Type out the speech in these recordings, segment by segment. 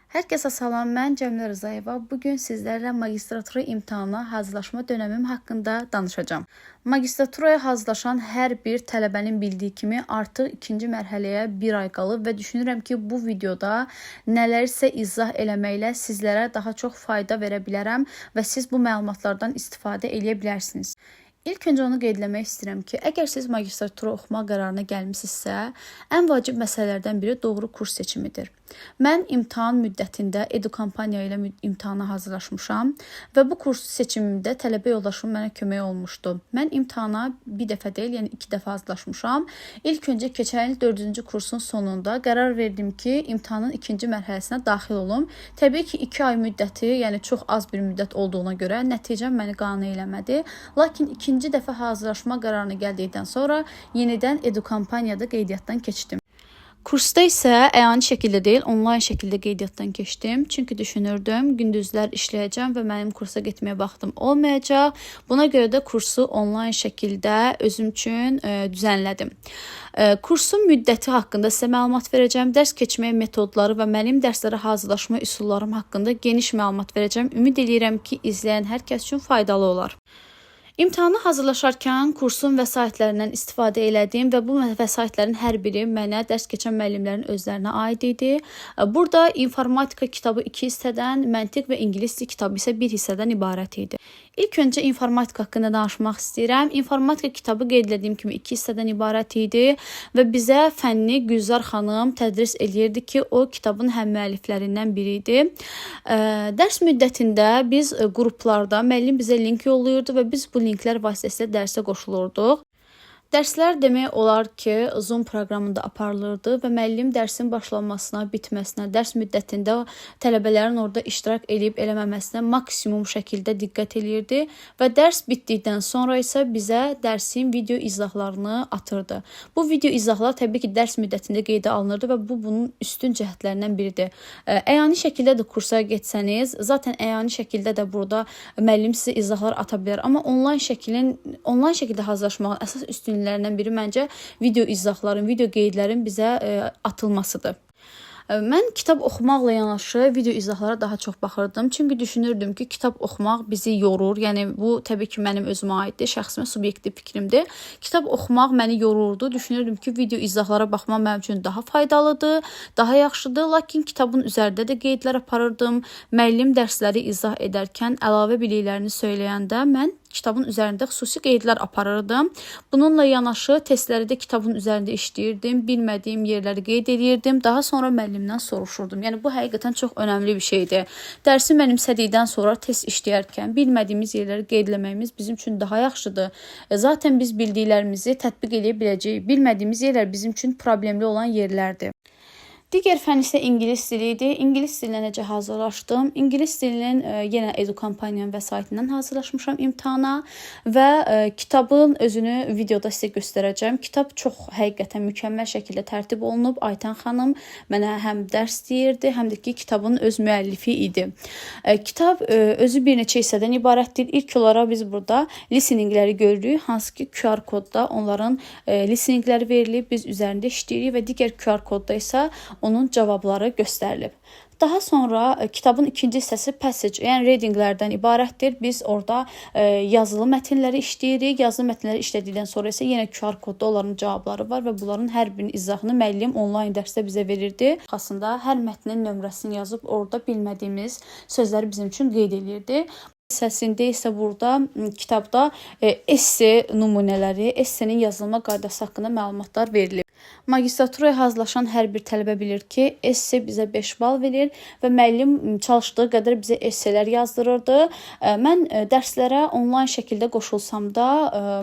Hər kəsə salam, mən Cəmilə Rızayeva. Bu gün sizlərlə magistratura imtahanına hazırlaşma dönəmim haqqında danışacağam. Magistraturaya hazırlaşan hər bir tələbənin bildiyi kimi artıq ikinci mərhələyə bir ay qalıb və düşünürəm ki, bu videoda nələrisə izah eləməklə sizlərə daha çox fayda verə bilərəm və siz bu məlumatlardan istifadə eləyə bilərsiniz. İlk öncə onu qeyd eləmək istəyirəm ki, əgər siz magistratura oxumaq qərarına gəlmisinizsə, ən vacib məsələlərdən biri doğru kurs seçimidir. Mən imtahan müddətində Edukampaniya ilə imtahana hazırlaşmışam və bu kurs seçimimdə tələbə yoldaşım mənə kömək olmuşdu. Mən imtahana bir dəfə deyil, yəni 2 dəfə hazırlaşmışam. İlk öncə keçən il 4-cü kursun sonunda qərar verdim ki, imtahanın ikinci mərhələsinə daxil olum. Təbii ki, 2 ay müddəti, yəni çox az bir müddət olduğuna görə nəticəm məni qane eləmədi. Lakin ikinci dəfə hazırlaşma qərarına gəldikdən sonra yenidən Edukampaniyada qeydiyyatdan keçdim. Kursda isə əyani şəkildə deyil, onlayn şəkildə qeydiyyatdan keçdim. Çünki düşünürdüm, gündüzlər işləyəcəm və mənim kursa getməyə vaxtım olmayacaq. Buna görə də kursu onlayn şəkildə özüm üçün düzənlədim. Kursun müddəti haqqında sizə məlumat verəcəm. Dərs keçmək metodları və mənim dərslərə hazırlaşma üsullarım haqqında geniş məlumat verəcəm. Ümid eləyirəm ki, izləyən hər kəs üçün faydalı olar. İmtahana hazırlaşarkən kursun vəsaitlərindən istifadə elədim və bu vəsaitlərin hər biri mənə dərs keçən müəllimlərin özlərinə aid idi. Burada informatika kitabı 2 hissədən, məntiq və ingilis dili kitabı isə 1 hissədən ibarət idi. İlk öncə informatika haqqında danışmaq istəyirəm. İnformatika kitabı qeyd elədiyim kimi 2 hissədən ibarət idi və bizə fənni Gülzar xanım tədris eləyirdi ki, o kitabın həm müəlliflərindən biri idi. Dərs müddətində biz qruplarda müəllim bizə link yollayırdı və biz bu linklər vasitəsilə dərsə qoşulurduq. Dərslər demək olar ki, Zoom proqramında aparılırdı və müəllim dərsin başlanmasına, bitməsinə, dərs müddətində tələbələrin orada iştirak eləyib eləməməsinə maksimum şəkildə diqqət eləyirdi və dərs bitdikdən sonra isə bizə dərsin video izahlarını atırdı. Bu video izahlar təbii ki, dərs müddətində qeydə alınırdı və bu bunun üstün cəhətlərindən biridir. Əyani şəkildə də kursa getsəniz, zaten əyani şəkildə də burada müəllim sizə izahlar ata bilər, amma onlayn şəkildə hazırlaşmağın əsas üstünlüklərindən biri məncə video izahların, video qeydlərin bizə atılmasıdır. Mən kitab oxumaqla yanaşı video izahlara daha çox baxırdım. Çünki düşünürdüm ki, kitab oxumaq bizi yorur. Yəni bu təbii ki, mənim özümə aiddir, şəxsimə subyektiv fikrimdir. Kitab oxumaq məni yorurdu. Düşünürdüm ki, video izahlara baxmaq mənim üçün daha faydalıdır, daha yaxşıdır. Lakin kitabın üzərində də qeydlər aparırdım. Müəllim dərsləri izah edərkən əlavə biliklərini söyləyəndə mən kitabın üzərində xüsusi qeydlər aparırdım. Bununla yanaşı testləri də kitabın üzərində işləyirdim, bilmədiyim yerləri qeyd edirdim. Daha sonra müəllimdən soruşurdum. Yəni bu həqiqətən çox önəmli bir şeydir. Dərsi mənimsədikdən sonra test işləyərkən bilmədiyimiz yerləri qeyd eləməyimiz bizim üçün daha yaxşıdır. Zaten biz bildiklərimizi tətbiq eləyə biləcəyik. Bilmədiyimiz yerlər bizim üçün problemli olan yerlərdir. Digər fən isə ingilis dili idi. İngilis dilinə necə hazırlaşdım? İngilis dilinin yenə Edukampaniyanın vəsaitindən hazırlaşmışam imtahana və kitabın özünü videoda sizə göstərəcəm. Kitab çox həqiqətən mükəmməl şəkildə tərtib olunub. Aytan xanım mənə həm dərs deyirdi, həm də ki, kitabın öz müəllifi idi. Kitab özü bir neçə hissədən ibarətdir. İlk olaraq biz burada listeningləri görürük, hansı ki QR kodda onların listeningləri verilib, biz üzərində işləyirik və digər QR kodda isə onun cavabları göstərilib. Daha sonra kitabın ikinci hissəsi passage, yəni readinglərdən ibarətdir. Biz orada yazılı mətnləri işləyirik. Yazılı mətnləri işlədikdən sonra isə yenə QR kodda onların cavabları var və bunların hər birinin izahını müəllim onlayn dərsdə bizə verirdi. Arxasında hər mətnin nömrəsini yazıb orada bilmədiyimiz sözləri bizim üçün qeyd eləyirdi. Hissəsində isə burada kitabda esse nümunələri, essenin yazılma qaydası haqqında məlumatlar verilib. Magistraturaya hazırlaşan hər bir tələbə bilir ki, esse bizə 5 bal verir və müəllim çalışdığı qədər bizə esselər yazdırırdı. Mən dərslərə onlayn şəkildə qoşulsam da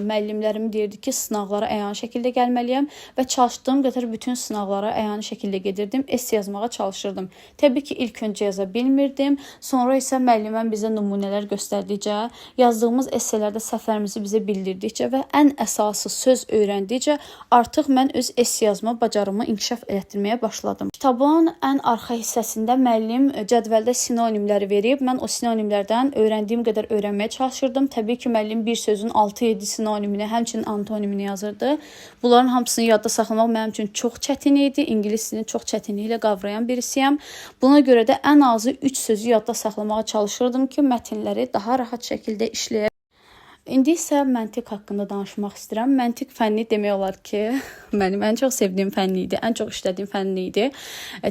müəllimlərim deyirdi ki, sınaqlara əyani şəkildə gəlməliyəm və çalışdığım qədər bütün sınaqlara əyani şəkildə gedirdim, esse yazmağa çalışırdım. Təbii ki, ilk öncə yaza bilmirdim, sonra isə müəlliməm bizə nümunələr göstərdikcə, yazdığımız esselərdə səhvlərimizi bizə bildirdikcə və ən əsası söz öyrəndikcə artıq mən öz esse yazma bacarığımı inkişaf elətdirməyə başladım. Kitabın ən arxa hissəsində müəllim cədvəldə sinonimləri verib. Mən o sinonimlərdən öyrəndiyim qədər öyrənməyə çalışırdım. Təbii ki, müəllim bir sözün 6-7 sinonimini, həmçinin antonimini yazırdı. Bunların hamısını yadda saxlamaq mənim üçün çox çətin idi. İngilis dilini çox çətinliklə qavrayan birisiyəm. Buna görə də ən azı 3 sözü yadda saxlamağa çalışırdım ki, mətnləri daha rahat şəkildə işləyə. İndi isə məntiq haqqında danışmaq istəyirəm. Məntiq fənni demək olar ki, mənim ən çox sevdiyim fənn idi, ən çox işlədiyim fənn idi.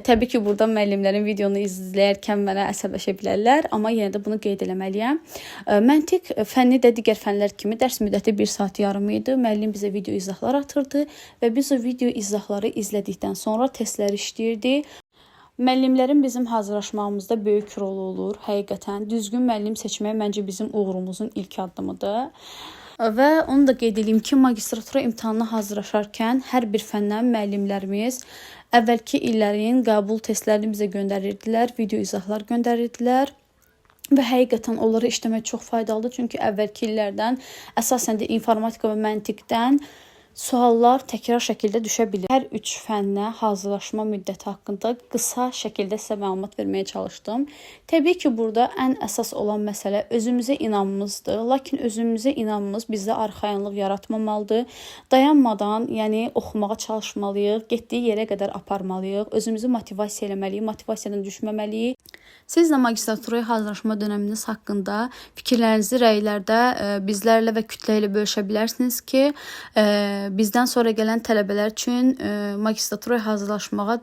Təbii ki, burada müəllimlərin videonu izləyərkən mənə əsəbləşə bilərlər, amma yenə də bunu qeyd eləməliyəm. Məntiq fənni də digər fənlər kimi dərs müddəti 1 saat yarım idi. Müəllim bizə video izahlar atırdı və biz o video izahları izlədikdən sonra testləri işləyirdik. Müəllimlərin bizim hazırlaşmağımızda böyük rolu olur. Həqiqətən düzgün müəllim seçmək məncə bizim uğurumuzun ilk addımıdır. Və onu da qeyd edeyim ki, magistratura imtahanına hazırlaşarkən hər bir fəndən müəllimlərimiz əvvəlki illərin qəbul testlərini bizə göndərirdilər, video izahlar göndərirdilər. Və həqiqətən onları işləmək çox faydalıdır. Çünki əvvəlki illərdən, əsasən də informatika və məntiqdən suallar təkrar şəkildə düşə bilir. Hər üç fənnə hazırlaşma müddəti haqqında qısa şəkildə sizə məlumat verməyə çalışdım. Təbii ki, burada ən əsas olan məsələ özümüzə inanmamızdır. Lakin özümüzə inanmamız bizdə arxayınlıq yaratmamalıdır. Dayanmadan, yəni oxumağa çalışmalıyıq, getdiyi yerə qədər aparmalıyıq, özümüzü motivasiya eləməliyik, motivasiyadan düşməməliyik. Siz də magistraturaya hazırlaşma dönəminiz haqqında fikirlərinizi rəylərdə bizlərlə və kütlə ilə bölüşə bilərsiniz ki, bizdən sonra gələn tələbələr üçün magistraturaya hazırlaşmağa